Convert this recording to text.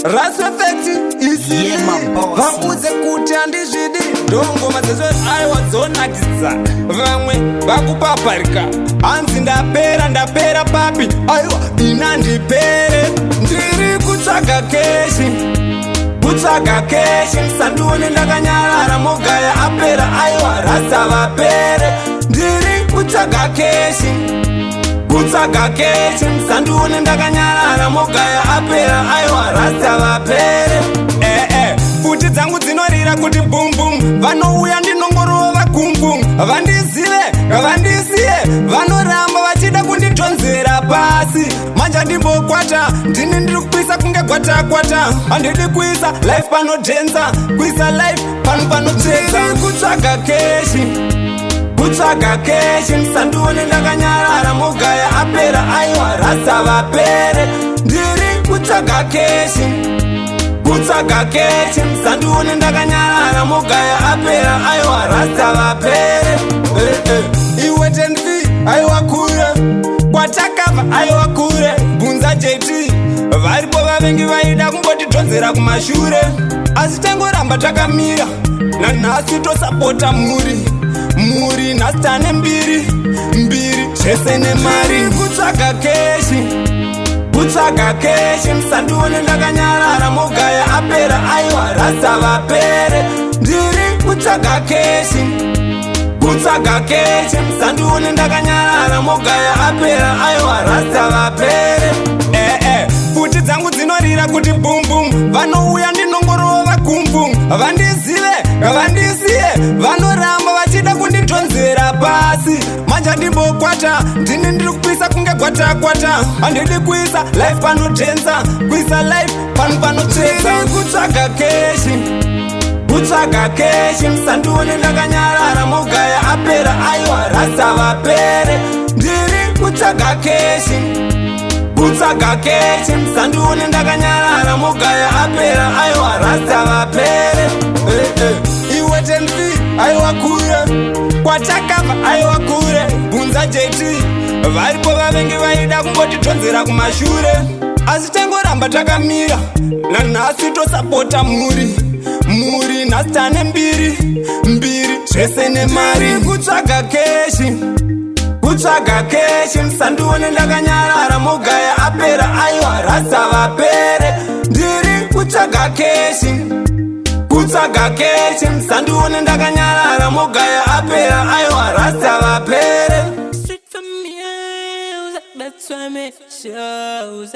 Ras Effect. Yeah, my boss. Vaudze kuti handizvidi, ndongoma dzezvo, aiwa, dzonakidza. Vamwe vakupaparika, hanzi ndapera. Ndapera papi? Aiwa, ina ndipere, ndiri kutsvaga cash, kutsvaga cash. Musandione ndakanyarara, mogaya apera. Aiwa, rasta vapere. Ndiri kutsvaga cash, kutsvaga cash. Musandione ndakanyarara, mogaya apera. Aiwa, rasta vapere. Ee, pfuti dzangu dzinorira kuti boom boom. Vanouya ndinongorova kumbum. Vandizive, vandisiye, vanoramba vachida kundidhonzera pasi. Manje ndimbokwata, ndini ndiri kupisa kunge gwatakwata. Handidi kuisa life panodhenza, kuisa life pano panotsvedza. Kutsvaga cash, kutsvaga cash. Musandione ndakanyarara, mogaya apera. Aiwa, rasta vapere. Ndiri kutsvaga cash, kutsvaga cash. Musandione ndakanyarara, mogaya apera. Aiwa, rasta vapere. Iwe tenfi, aiwa, kure kwatakabva, aiwa, kure. Bvunza JT, varipo vavengi vaida kumbotidhonzera kumashure, asi tangoramba takamira. Nanhasi tosapota mhuri, mhuri. Nhasi tane mbiri, mbiri, zvese nemari. Kutsvaga cash, kutsvaga cash. Musandione ndakanyarara, mogaya apera. Aiwa, rasta vapere. Ndiri kutsvaga cash, kutsvaga cash. Musandione ndakanyarara, mogaya apera. Aiwa, rasta vapere. Ee, pfuti dzangu dzinorira kuti boom boom. Vanouya ndinongorova kumbum. Vandizive, vandisiye, vanoramba vachida kundidhonzera pasi. Manje ndimbokwata, ndini ndiri kupisa kunge gwatakwata. Handidi kuisa life panodhenza, kuisa life pano panotsvedza. Kutsvaga cash, kutsvaga cash. Musandione ndakanyarara, mogaya apera. Aiwa, rasta vapere. Ndiri kutsvaga cash, kutsvaga cash. Musandione ndakanyarara, mogaya apera. Aiwa, rasta vapere. Iwe tenfi, aiwa, kure kwatakabva, aiwa, kure. Bvunza JT, varipo vavengi vaida kumbotidhonzera kumashure, asi tangoramba takamira. Nanhasi tosapota mhuri, mhuri. Nhasi tane mbiri, mbiri, zvese nemari. Kutsvaga cash, kutsvaga cash. Musandione ndakanyarara, mogaya apera. Aiwa, rasta vapere. Ndiri kutsvaga cash, kutsvaga cash. Musandione ndakanyarara, mogaya apera. Aiwa, rasta vapere. Street for music, that's why me shows.